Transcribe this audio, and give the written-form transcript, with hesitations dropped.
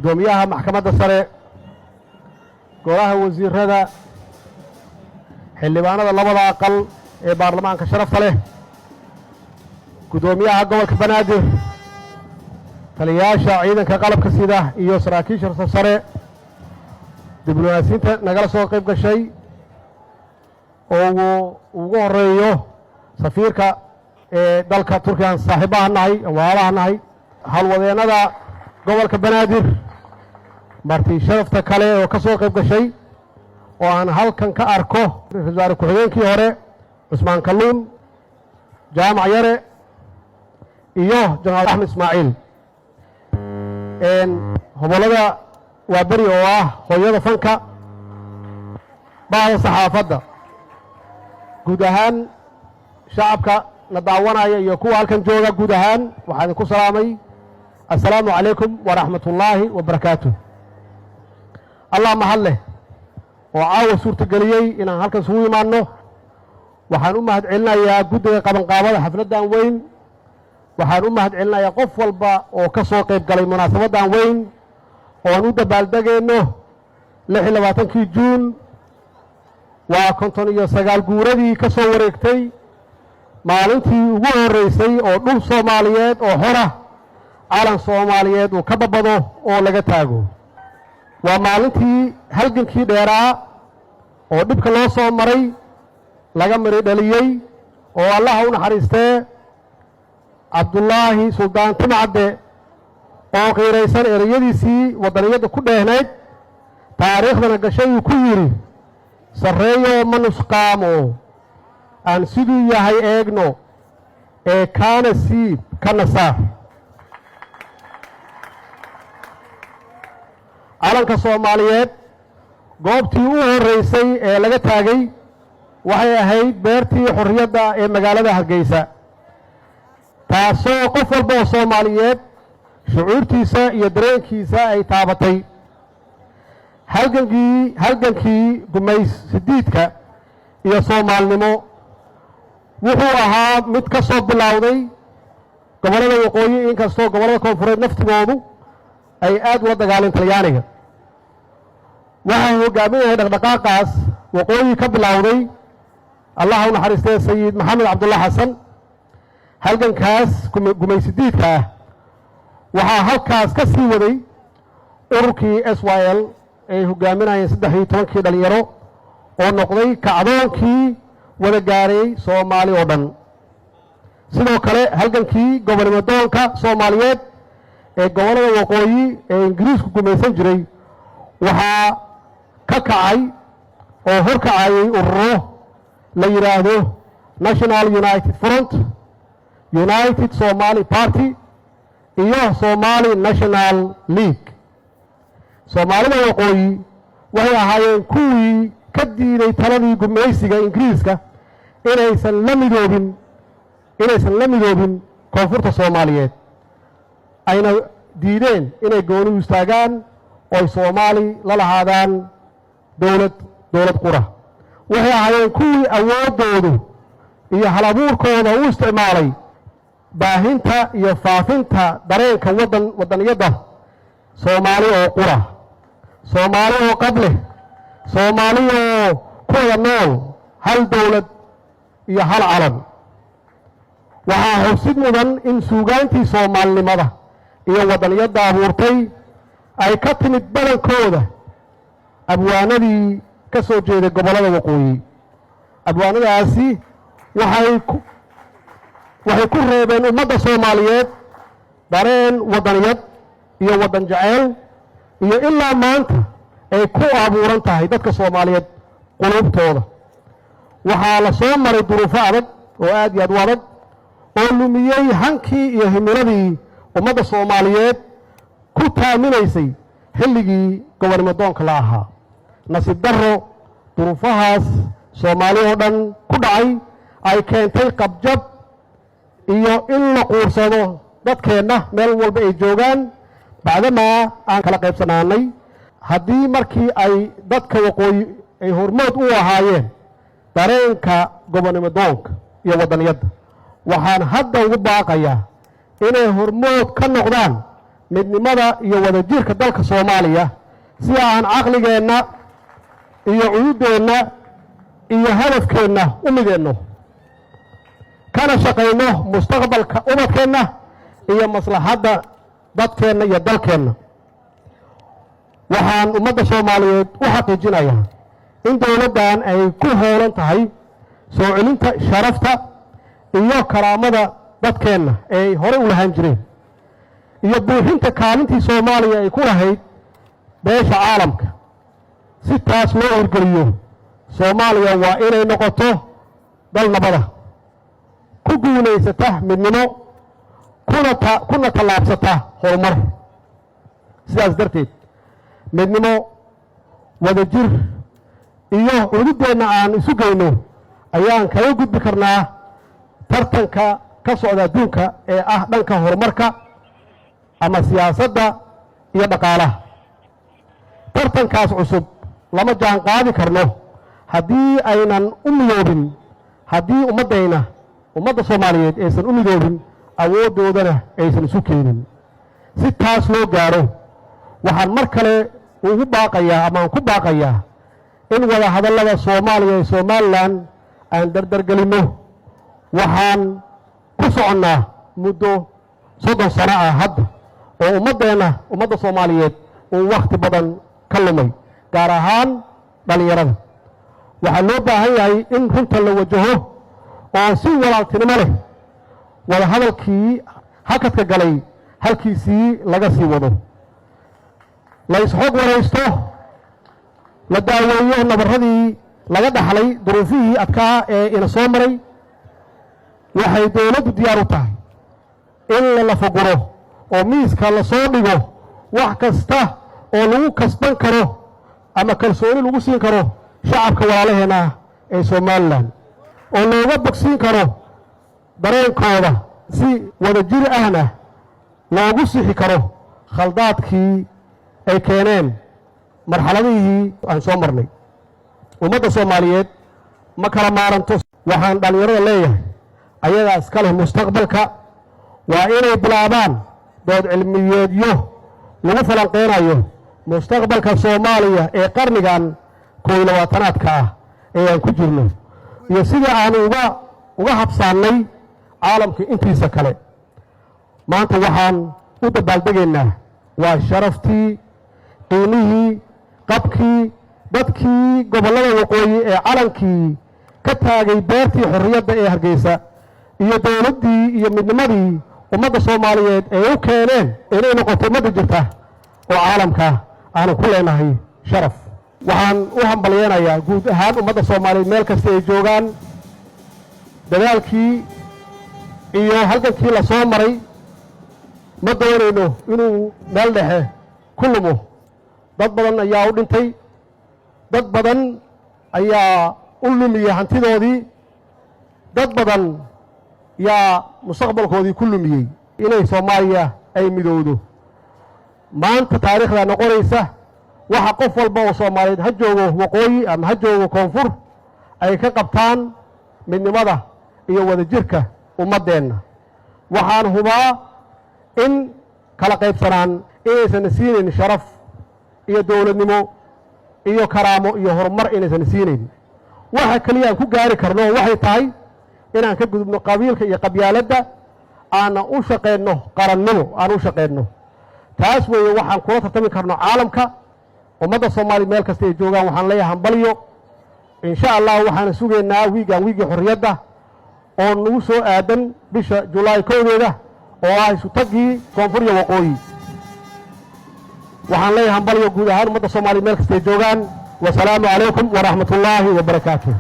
Guddoomiyaha Maxkamadda Sare, Golaha Wasiirada, xildhibaanada labada aqal ee baarlamaanka sharafta leh, Guddoomiyaha Gobolka Banaadir, taliyayaasha ciidanka qalabka sida iyo saraakiisha sare, diblomaasiyiinta nagala soo qayb gashay oo uu ugu horeeyo safiirka ee dalka Turkigan saaxiibaha nahay, walaalaha nahay, howlwadeennada gobolka Banaadir, marti sharafta kale oo ka soo qayb gashay oo aan halkan ka arko Ra-isul Wasaare ku-xigeenkii hore Cusmaan Kalluun, Jaamac Yare iyo Jenaraal Axmed Ismaaciil, Hobollada Waaberi oo ah hooyada fanka, bahda saxaafadda, guud ahaan shacabka na daawanaya iyo kuwa halkan jooga, guud ahaan waxaa idinku salaamay: assalaamu calaykum waraxmat ullaahi wabarakaatu. Allah mahad leh oo caawa suurtageliyey inaan halkan isugu imaanno. Waxaan u mahad celinayaa guddiga qabanqaabada xafladdan weyn. Waxaan u mahad celinayaa qof walba oo ka soo qayb galay munaasabaddan weyn oo aan u dabaaldegayno 26-kii Juun. Waa 59 guuradii ka soo wareegtay maalintii ugu horreysay oo dhul Soomaaliyeed oo xora calan Soomaaliyeed uu ka babado oo laga taago. Waa maalintii halgankii dheeraa oo dhibka loo soo maray laga miri dhaliyey, oo Allaha u naxariistee Cabdullaahi Suldaan Timacadde oo qiiraysan ereyadiisii waddaniyadda ku dheehnayd taariikhdana gashay uu ku yidhi: "Sarreeyoo ma nusqaamo, aan siduu yahay eegno, ee kaana siib kana saar." Calanka Soomaaliyeed goobtii u horreysay ee laga taagay waxay ahayd Beertii Xorriyadda ee magaalada Hargeysa, taasoo qof walba oo Soomaaliyeed shucuurtiisa iyo dareenkiisa ay taabatay. Halgankii gumaysidiidka iyo Soomaalnimo wuxuu ahaa mid ka soo bilowday gobollada waqooyi, inkastoo gobollada koonfureed naftigoodu ay aad ula dagaaleen Talyaaniga. Waxaa hogaaminayay dhaqdhaqaaqaas waqooyi ka bilowday, Allaha u naxariistee, Sayid Maxamed Cabdulla Xasan. Halgankaas gumaysidiidka ah waxaa halkaas ka sii waday ururkii SYL ay hogaaminayeen 13-kii dhalinyaro oo noqday kacdoonkii wada gaaray Soomaali oo dhan. Sidoo kale halgankii gobonimo doonka Soomaaliyeed ee gobollada waqooyi ee Ingiriisku gumaysan jiray waxaa ka kacay oo hor kacayay ururo la yidhaahdo National United Front, United Somali Party iyo Somali National League. Soomaalida waqooyi waxay ahaayeen kuwii ka diiday taladii gumaysiga Ingiriiska inaysan la midoobin koonfurta Soomaaliyeed, ayna diideen inay gooni u istaagaan oo ay Soomaali la lahaadaan dowlad qura. Waxay ahaayeen kuwii awooddoodu iyo halabuurkooda u isticmaalay baahinta iyo faafinta dareenka waddaniyadda, Soomaali oo qura, Soomaali oo qab leh, Soomaali oo ku wada nool hal dowlad iyo hal calan. Waxaa xusid mudan in suugaantii Soomaalinimada iyo waddaniyadda abuurtay ay ka timid badankooda abwaanadii ka soo jeeday gobollada waqooyi. Abwaanadaasi waxay ku reebeen ummadda Soomaaliyeed dareen waddaniyad iyo waddan jeceyl iyo ilaa maanta ay ku abuuran tahay dadka Soomaaliyeed quluubtooda. Waxaa la soo maray duruufo adag oo aad iyo aad u adag oo lumiyey hankii iyo himiladii ummadda Soomaaliyeed ku taaminaysay xilligii gobonimo doonka la ahaa. Nasiib darro, duruufahaas Soomaali oo dhan ku dhacay ay keentay qabjab iyo in la quursado dadkeenna meel walba ay joogaan, bacdamaa aan kala qaybsanaanay. Haddii markii ay dadka waqooyi ay hormood u ahaayeen dareenka gobonimo doonka iyo waddaniyadda, waxaan hadda ugu baaqayaa inay hormood ka noqdaan Midnimada iyo wadajirka dalka Soomaaliya si aan caqligeenna iyo cududeenna iyo hadafkeenna u mideenno, kana shaqayno mustaqbalka ubadkeenna iyo maslaxadda dadkeenna iyo dalkeenna. Waxaan ummadda Soomaaliyeed u xaqiijinayaa in dowladdan ay ku howlan tahay soo celinta sharafta iyo karaamada dadkeenna ee ay horey u lahaan jireen iyo buuxinta kaalintii Soomaaliya ay ku lahayd beesha caalamka. Si taas loo hirgeliyo, Soomaaliya waa inay noqoto dal nabada, ku guulaysata midnimo, kuna tallaabsata horumar. Sidaas darteed, midnimo, wadajir iyo cududeenna aan isu geyno ayaan kaga gudbi karnaa tartanka ka socda adduunka ee ah dhanka horumarka ama siyaasadda iyo dhaqaalaha. Tartankaas cusub lama jaan qaadi karno haddii aynan u midoobin, haddii ummaddayna, ummadda Soomaaliyeed, aysan u midoobin, awooddoodana aysan isu keenin. Si taas loo gaaro, waxaan mar kale ugu baaqayaa ama aan ku baaqayaa in wada hadallada Soomaaliya iyo Somaliland aan dardargelinno. Waxaan ku soconnaa muddo 30 sano ah hadda oo ummaddeenna, ummadda Soomaaliyeed, uu wakhti badan ka lumay, gaar ahaan dhallinyarada. Waxaa loo baahan yahay in runta la wajaho oo si walaaltinimo leh wada hadalkii hakadka galay halkiisii laga sii wado, la isxog waraysto, la daaweeyo nabarradii laga dhaxlay duruufihii adkaa ee ina soo maray. Waxay dowladdu diyaar u tahay in la lafaguro oo miiska la soo dhigo wax kasta oo lagu kasban karo ama kalsooni lagu siin karo shacabka walaalaheenna ah ee Somaliland, oo looga bogsiin karo dareenkooda, si wadajir ahna loogu sixi karo khaldaadkii ay keeneen marxaladihii aan soo marnay. Ummadda Soomaaliyeed ma kala maaranto. Waxaan dhallinyarada leeyahay, ayagaa iska leh mustaqbalka, waa inay bilaabaan dood cilmiyeedyo lagu falanqeynayo mustaqbalka Soomaaliya ee qarnigan 21aadka ah ee aan ku jirno iyo sidii aanu uga habsaannay caalamka intiisa kale. Maanta waxaan u dabaaldegaynaa waa sharaftii, qiimihii, qabkii dadkii gobollada waqooyi ee calankii ka taagay beertii xorriyadda ee Hargeysa iyo dowladdii iyo midnimadii ummadda Soomaaliyeed ay u keeneen inay noqoto ummadda jirta oo caalamka aanu ku leenahay sharaf. Waxaan u hambalyeynayaa guud ahaan ummadda Soomaaliyeed meel kasta ay joogaan. Dadaalkii iyo halgankii la soo maray ma doonayno inuu meel dhexe ku lumo. Dad badan ayaa u dhintay, dad badan ayaa u lumiyey hantidoodii, dad badan yaa mustaqbalkoodii ku lumiyey inay Soomaaliya ay midowdo. Maanta taariikhdaa noqonaysa waxa qof walba oo Soomaaliyeed, ha joogo waqooyi ama ha joogo koonfur, ay ka qabtaan midnimada iyo wadajirka ummaddeenna. Waxaan hubaa in kala qaybsanaan inaysan siinayn sharaf iyo dowladnimo iyo karaamo iyo horumar inaysan siinayn. Waxa keliya aan ku gaari karno waxay tahay inaan ka gudubno qabiilka iyo qabyaaladda, aana u shaqayno qarannimo, aan u shaqayno. Taas weeye waxaan kula tartami karno caalamka. Ummadda Soomaaliya meel kasta ay joogaan waxaan leeyahay hambalyo. Insha Allah waxaana sugaynaa wiigan, wiigii xorriyadda oo nagu soo aadan bisha Julaay 1deeda, oo ah isu taggii koonfur iyo waqooyi. Waxaan leeyahay hambalyo guud ahaan ummadda Soomaaliya meel kasta ay joogaan. Wasalaamu calaykum waraxmat ullaahi wabarakaatuh.